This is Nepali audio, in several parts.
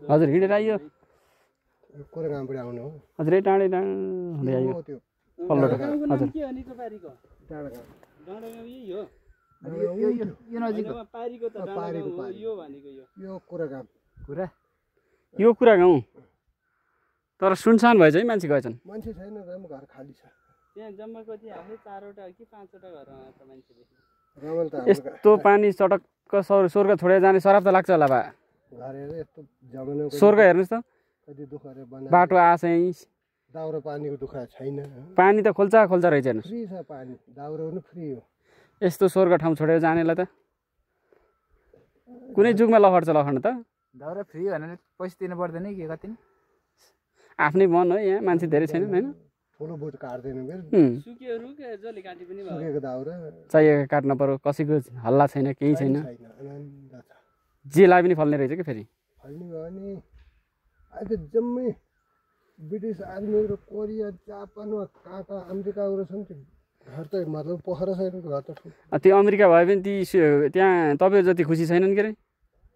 हजुर हिँडेर आइयो कोरेगाउँबाट आउनु हो हजुर टाढै हुँदै आइयो पल्लो हजुर यो कुरा गाउँ तर सुनसान भएछ है मान्छे गएछन् मान्छे छैन घर खाली छ त्यहाँ जम्मा कति हाल्यो 4वटा कि 5वटा घर त मान्छे यस्तो पानी चटक्क स्वर्ग छोडेर जाने सराप त लाग्छ होला बा स्वर्ग हेर्नुहोस् त बाटो आशै दाउरा पानीको दुःख छैन पानी त खोल्चा खोल्चा रहेछ हेर्नुहोस् फ्री छ पानी दाउरा पनि फ्री हो यस्तो स्वर्ग ठाउँ छोडेर जानेलाई त कुनै जुगमा लहर छ लखन त दाउरा फ्री भनेर पैसा दिनु पर्दैन के कति आफ्नै मन हो यहाँ मान्छे धेरै छैन हैन ठुलो बोट काट्दैन सुकेहरू के जले काटी पनि भयो सुकेको दाउरा चाहिएको काट्न पर्यो कसैको हल्ला छैन केही छैन जे लाए पनि फल्ने रहेछ कि फेरि फल्ने भयो नि अहिले जम्मै ब्रिटिस आर्मीहरू कोरिया जापानमा कहाँ कहाँ अमेरिकाहरू छन् घर त मतलब पोखरा छैन घर त ठुलो त्यो अमेरिका भए पनि ती त्यहाँ तपाईँहरू जति खुसी छैनन् के अरे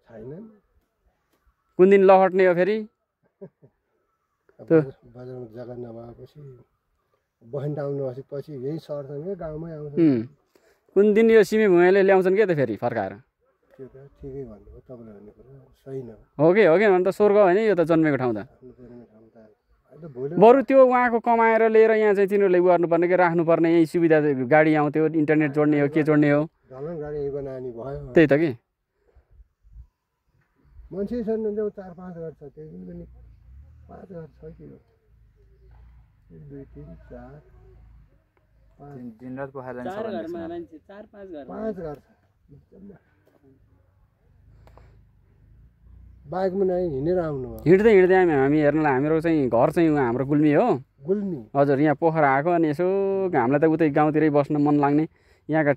छैन कुन दिन लहट्ने हो फेरि बजारमा जग्गा नभएपछि बहिनी आउनु पछि यही सर्छन् क्या गाउँमै आउँछन् कुन दिन यो सिमी भुइँले ल्याउँछन् के त फेरि फर्काएर त्यो त ठिकै भन्नुभयो तपाईँले भन्ने कुरा सही न हो कि भने त स्वर्ग होइन यो त जन्मेको ठाउँ त बरु त्यो उहाँको कमाएर लिएर यहाँ चाहिँ तिनीहरूले गर्नुपर्ने कि राख्नुपर्ने यही सुविधा गाडी आउँथ्यो इन्टरनेट जोड्ने हो के जोड्ने हो त्यही त कि मान्छे छन् 4-5 घर छ त्यो पनि 5 घर छ कि 2 3 4 5 दिनरात पोखरा जान्छ 4 घरमा मान्छे 4-5 घर 5 घर छ बाइकमा नै हिँडेर आउनु हो हिँड्दै हामी हेर्नलाई हाम्रो चाहिँ घर चाहिँ हाम्रो गुल्मी हो गुल्मी हजुर यहाँ पोखरा आएको अनि यसो हामीलाई त उतै गाउँतिरै बस्न मन लाग्ने यहाँका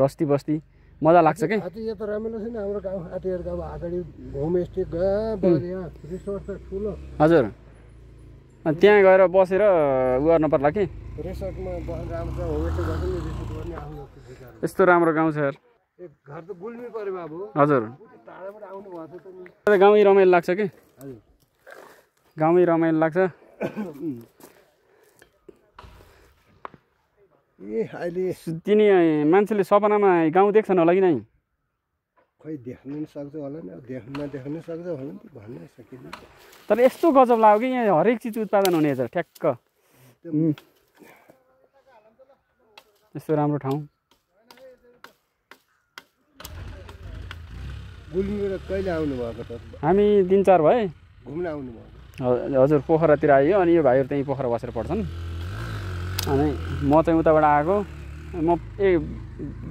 रस्ती बस्ती मजा लाग्छ के यो त राम्रो छैन हाम्रो गाउँ आटेरको अब अगाडि होमस्टे रिसोर्ट त ठुलो हजुर अनि त्यहाँ गएर बसेर उ गर्नु पर्ला कि रिसोर्टमा राम्रो होमस्टे गर्नु नि रिसोर्ट गर्ने आफ्नो यस्तो राम्रो गाउँ छ यार एक घर त गुल्मी पर्यो बाबु हजुर टाढाबाट आउनु भएको छ त गाउँै रमाइलो लाग्छ कि हजुर गाउँै रमाइलो लाग्छ ए अहिले तिनी मान्छेले सपनामा गाउँ देख्छन् होला कि नै खै देख्नु नि सक्छ होला नि देख्नु सक्छ होला नि भन्न सकिँदैन तर यस्तो गजब लाग्यो कि यहाँ हरेक चिज उत्पादन हुने छ ठ्याक्क यस्तो राम्रो ठाउँ गुल्मीबाट कहिले आउनु भएको त हामी 3-4 भए घुम्न आउनु भएको हजुर पोखरातिर आइयो अनि यो भाइहरू त्यहीँ पोखरा बसेर पढ्छन् अनि म चाहिँ उताबाट आएको म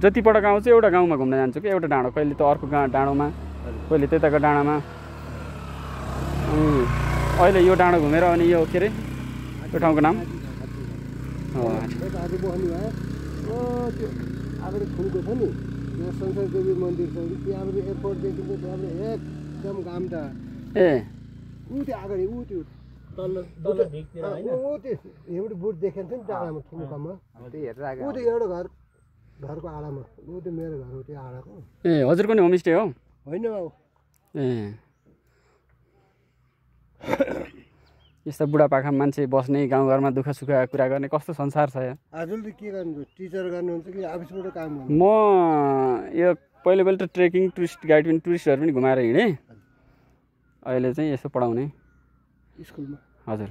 जतिपल्ट गाउँ चाहिँ एउटा गाउँमा घुम्न जान्छु कि एउटा डाँडो कहिले त अर्को डाँडोमा कहिले त्यताको डाँडामा अनि अहिले यो डाँडो घुमेर अनि यो के अरे त्यो ठाउँको नाम त्यो अगाडि फुलको छ नि यहाँ संसार देवी मन्दिर छ त्यहाँबाट एयरपोर्ट देखिन्छ त्यहाँबाट एकदम घाम त ए ऊ त्यो अगाडि ऊ त्यो तल्लो एउटा बुट देखिन्छ नि डाँडामा ठुलोमा ऊ त्यो एउटा घरको आडामा ऊ त्यो मेरो घर हो त्यो आडाको ए हजुरको नि होमस्टे हो होइन बाबु ए यस्ता बुढापाका मान्छे बस्ने गाउँघरमा दुःख सुख कुरा गर्ने कस्तो संसार छ यहाँ हजुरले के गर्नुहुन्छ टिचर गर्नुहुन्छ कि अफिसबाट काम गर्नु म यो पहिलो त ट्रेकिङ टुरिस्ट गाइड पनि टुरिस्टहरू पनि घुमाएर हिँडेँ अहिले चाहिँ यसो पढाउने स्कुलमा हजुर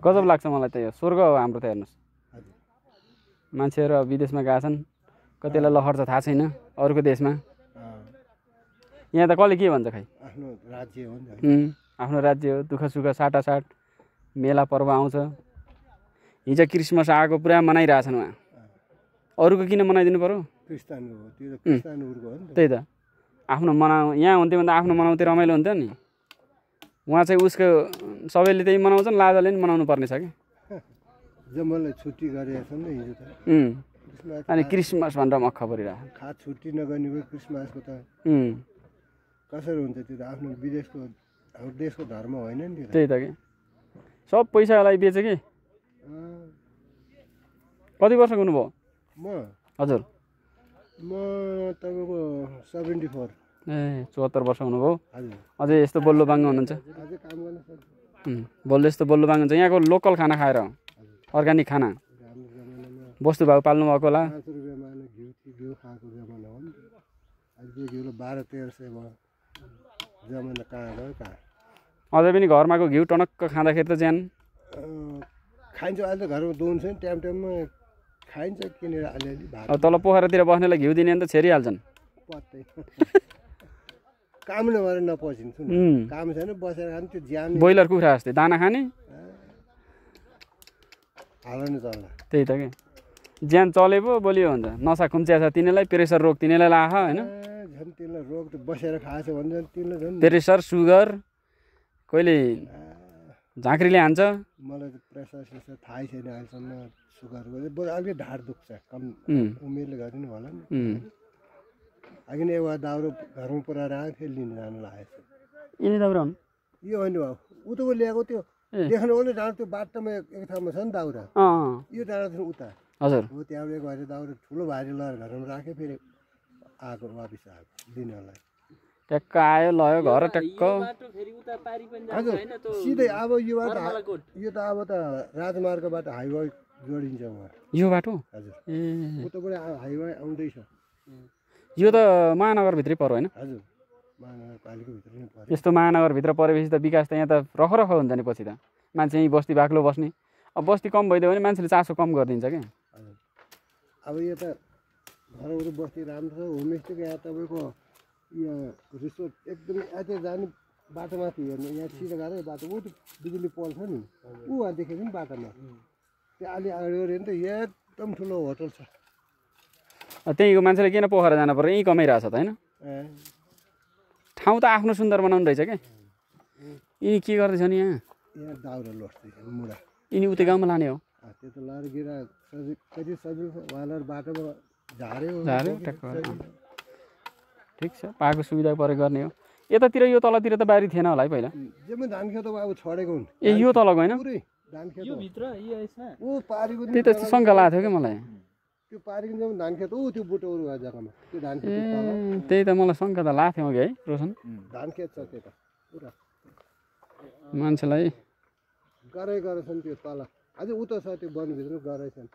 गजब लाग्छ मलाई त यो स्वर्ग हो हाम्रो त हेर्नुहोस् मान्छेहरू विदेशमा गएका छन् कतिलाई लहर छ थाहा छैन अरूको देशमा यहाँ त कसले के भन्छ खै आफ्नो राज्य हो नि आफ्नो राज्य हो दुःख सुख साटासाट मेला पर्व आउँछ हिजो क्रिसमस आएको पुरा मनाइरहेछन् उहाँ अरूको किन मनाइदिनु पर्यो क्रिस्तानको हो त्यो त क्रिस्तानहरूको हो नि त्यही त आफ्नो मनाउ यहाँ हुन्थ्यो भने त आफ्नो मनाउँथ्यो रमाइलो हुन्थ्यो नि उहाँ चाहिँ उसको सबैले त्यही मनाउँछन् लाजाले पनि मनाउनु पर्ने छ कि जम्मलाई छुट्टी गरेका छन् नि हिजो त अनि क्रिसमस भनेर मक्ख परिरहेको खास छुट्टी नगर्ने क्रिसमसको त कसरी हुन्छ त्यो त आफ्नो विदेशको हाम्रो देशको धर्म होइन नि त्यही त कि सब पैसालाई बेच्यो कि कति वर्षको हुनुभयो म हजुर म तपाईँको 74 ए 74 वर्ष हुनुभयो हजुर अझै यस्तो बोल्लो बाङ्गो हुनुहुन्छ अझै काम गर्न सक्छु बोल्लो यस्तो बोल्लो बाङ्गो हुन्छ यहाँको लोकल खाना खाएर अर्ग्यानिक खाना हाम्रो जमानामा वस्तु भाउ पाल्नु भएको होला 5 रुपियाँमा घिउ खाएको जमाना हो नि अहिले त्यो घिउ 12-1300 भयो जमाना कहाँ गयो कहाँ अझै पनि घरमाको घिउ टनक्क खाँदाखेरि त ज्यान खाइन्छ अहिले त घरमा दुहुन्छ नि टाइम टाइममा खाइन्छ किनेर अलिअलि भात अब तल पोखरातिर बस्नेलाई घिउ दिने भने त छेरिहाल्छन् पत्तै काम नभएर नपसिन्छ नि काम छैन बसेर खाने त्यो ज्यान ब्रोइलर कुखुरा जस्तै दाना खाने हाल्नु चल्ला त्यही त के ज्यान चले पो बलियो हुन्छ नसा खुम्च्या छ तिनीलाई प्रेसर रोग तिनीलाई लाख होइन झन् तिनीलाई रोग त बसेर खाएछ भने झन् तिनीलाई झन् प्रेसर सुगर कहिले झाँक्रीले हान्छ मलाई त प्रेसर सेसर थाहै छैन अहिलेसम्म सुगरको बरु अलिक ढाड दुख्छ कम उमेरले गरिदिनु होला नि अघि नै एउटा दाउरो घरमा पुऱ्याएर आयो फेरि लिनु जानु लागेको छ यिनी दाउरा हुन् यो होइन बाबु उताको ल्याएको त्यो देख्नु भने डाँडो त्यो बाटोमा एक ठाउँमा छ नि दाउरा यो डाँडो थियो उता हजुर हो त्यहाँबाट गएर दाउरा ठुलो भारी लगाएर घरमा राख्यो फेरि आएको वापिस आएको दिनहरूलाई ट्याक्क आयो लयो घर ट्याक्क हजुर सिधै अब यो बाटो यो त अब त राजमार्गबाट हाइवे जोडिन्छ उहाँ यो बाटो हजुर ए उताबाट हाइवे आउँदैछ यो त महानगरभित्रै पर्यो होइन हजुर महानगरपालिकाभित्र नै पर्यो यस्तो महानगरभित्र परेपछि त विकास त यहाँ त रख हुन्छ नि पछि त मान्छे यहीँ बस्ती बाक्लो बस्ने अब बस्ती कम भइदियो भने मान्छेले चासो कम गरिदिन्छ क्या हजुर अब यो त घरहरू बस्ती राम्रो छ होमस्टेको यहाँ तपाईँको यहाँ रिसोर्ट एकदमै यता जाने बाटोमाथि हेर्नु यहाँ सिधा गएर बाटो ऊ त्यो बिजुली पोल छ नि ऊ वहाँ देखेको नि बाटोमा त्यो अलि अगाडि गऱ्यो भने त एकदम ठुलो होटल छ त्यहीँको मान्छेले किन पोखरा जानु पर्यो यहीँ कमाइरहेछ त होइन ए ठाउँ त आफ्नो सुन्दर बनाउनु रहेछ क्या यिनी के गर्दैछन् यहाँ यहाँ दाउरा लोड्दैछ मुढा यिनी उतै गाउँमा लाने हो त्यो त लाएर गिरा कति सजिलो छ उहाँलाई बाटोमा झार्यो टक्क ठिक छ पाएको सुविधा परे गर्ने हो यतातिर यो तलतिर त बारी थिएन होला है पहिला जेमा धान खेत अब छोडेको हुन् ए यो तलको होइन पुरै धान खेत यो भित्र यो यसमा ऊ पारीको त्यही त शङ्का लागेको थियो क्या मलाई त्यो पारीको जम्मा धान खेत ऊ त्यो बुटोहरू भएको जग्गामा त्यो धान खेत ए त्यही त मलाई शङ्का त लाग्थ्यो अघि है रोशन धान खेत छ त्यता पुरा मान्छेलाई गराइ गरेछन् त्यो तल अझै उता छ त्यो वनभित्र गराइछन्